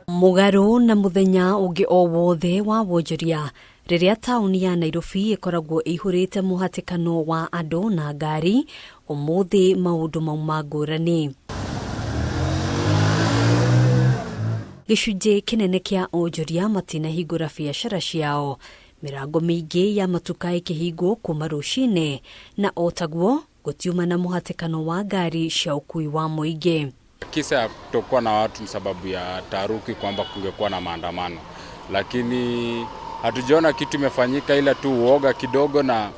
Mũgarũ na mũthenya ũngĩ o wothe wa wonjoria rĩrĩa taũni ya Nairobi ĩkoragwo ĩihũrĩte mũhatĩkano wa andũ na ngari, ũmũthĩ maũndũ mauma ngũrani. Gĩcunjĩ kĩnene kĩa onjoria matinahingũra biacara ciao, mĩrango mĩingĩ ya matuka ĩkĩhingwo kuma rũcinĩ, na o taguo gũtiuma na mũhatĩkano wa ngari cia ũkui wa mũingĩ. Kisa ya kutokuwa na watu ni sababu ya taharuki kwamba kungekuwa na maandamano, lakini hatujaona kitu imefanyika, ila tu uoga kidogo na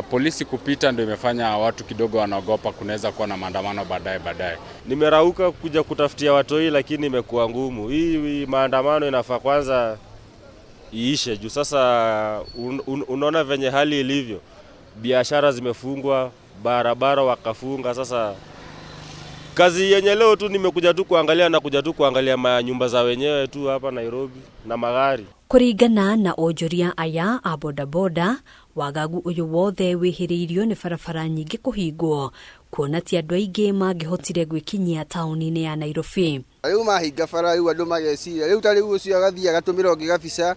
polisi kupita ndio imefanya watu kidogo wanaogopa kunaweza kuwa na maandamano baadaye baadaye. Nimerauka kuja kutafutia watoi, lakini imekuwa ngumu. Hii maandamano inafaa kwanza iishe juu sasa unaona venye hali ilivyo, biashara zimefungwa, barabara wakafunga. Sasa kazi yenye leo tu nimekuja tu kuangalia na kuja tu kuangalia manyumba za wenyewe tu hapa Nairobi na magari. Kũringana na onjoria aya a bodaboda, wagagu ũyũ wothe wĩhĩrĩirio nĩ barabara nyingĩ kũhingwo, kuona ti andũ aingĩ mangĩhotire gwĩkinyia taũni-inĩ ya Nairobi. Rĩu mahinga bara rĩu andũ mageciria rĩu ta rĩu ũcio agathiĩ agatũmĩra ũngĩ gabica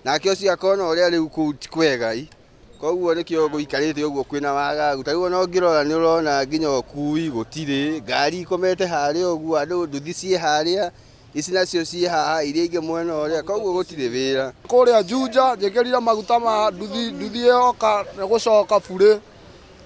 nake ũcio akona ũrĩa rĩu kũu ti kwega i koguo nĩkĩo gũikarĩte ũguo kwĩna wagagu. Ta rĩu ona ũngĩrora nĩ ũrona nginya ũkui gũtirĩ, ngari ikomete harĩa ũguo, andũ nduthi ciĩ harĩa, ici nacio ciĩ haha, iria ingĩ mwena ũrĩa, koguo gũtirĩ wĩra. Kũrĩa Juja njĩkĩrire maguta ma nduthi, nduthi yoka nĩ gũcoka burĩ,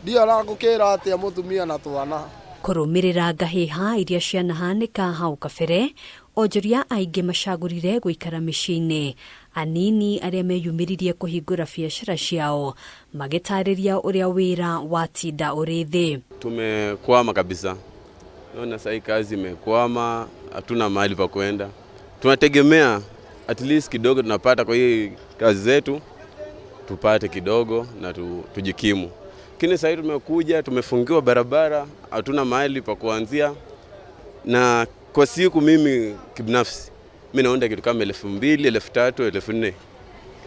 ndiũĩ ona ngũkĩra atĩa mũtumia na twana. Kũrũmĩrĩra ngahĩha iria cianahanĩka hau kabere, onjoria aingĩ macagũrire gũikara mĩciĩ-inĩ. Anini arĩa meyumĩririe kũhingũra biacara ciao magĩtarĩria ũrĩa wĩra watinda ũrĩ thĩ. Tumekwama kabisa. Naona sasa kazi imekwama, hatuna mahali pa kwenda. Tunategemea at least kidogo tunapata kwa hii kazi zetu, tupate kidogo na tujikimu. Lakini sasa tumekuja, tumefungiwa barabara, hatuna mahali pa kuanzia. Na kwa siku mimi kibinafsi, mimi naona kitu kama 2000, 3000, 4000.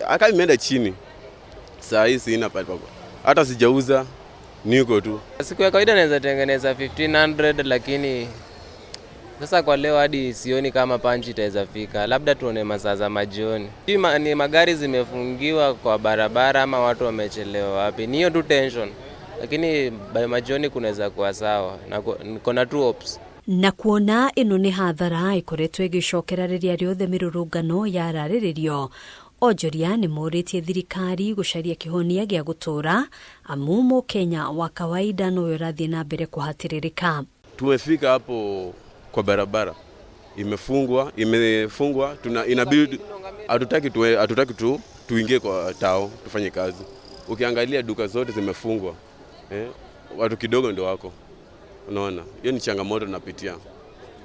Aka imeenda chini. Saa hii sina pale pa. Hata sijauza, niko tu. Siku ya kawaida naweza tengeneza 1500, lakini sasa kwa leo hadi sioni kama panchi itaweza fika. Labda tuone masaa za majioni. Sijui ni magari zimefungiwa kwa barabara ama watu wamechelewa wapi. Ni hiyo tu tension. Lakini by majioni kunaweza kuwa sawa. Na niko na two hopes. Na kuona ĩno nĩ hathara ĩkoretwo ĩgĩcokera rĩrĩa rĩothe mĩrũrũngano yararĩrĩrio, onjoria nĩ morĩtie thirikari gũcaria kĩhonia gĩa gũtũũra, amu mũkenya wa kawaida nowe ũrathiĩ na mbere kũhatĩrĩrĩka. Tumefika hapo kwa barabara imefungwa, imefungwa, tuna inabidi hatutaki tuwe, hatutaki tu tuingie kwa tao tufanye kazi. Ukiangalia duka zote zimefungwa, watu kidogo ndio wako. Unaona, hiyo ni changamoto tunapitia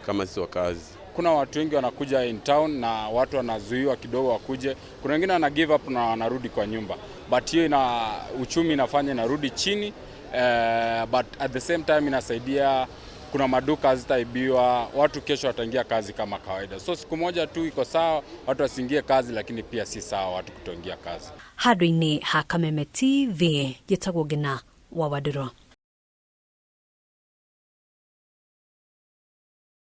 kama sisi wakazi. Kuna watu wengi wanakuja in town na watu wanazuiwa kidogo wakuje. Kuna wengine wana give up na wanarudi kwa nyumba. But hiyo ina uchumi inafanya inarudi chini, but at the same time inasaidia. Kuna maduka hazitaibiwa, watu kesho wataingia kazi kama kawaida. So siku moja tu iko sawa, watu wasiingie kazi, lakini pia si sawa watu kutoingia kazi. Handũ-inĩ ha Kameme TV, njĩtagwo Ngina wa Wandũrũ.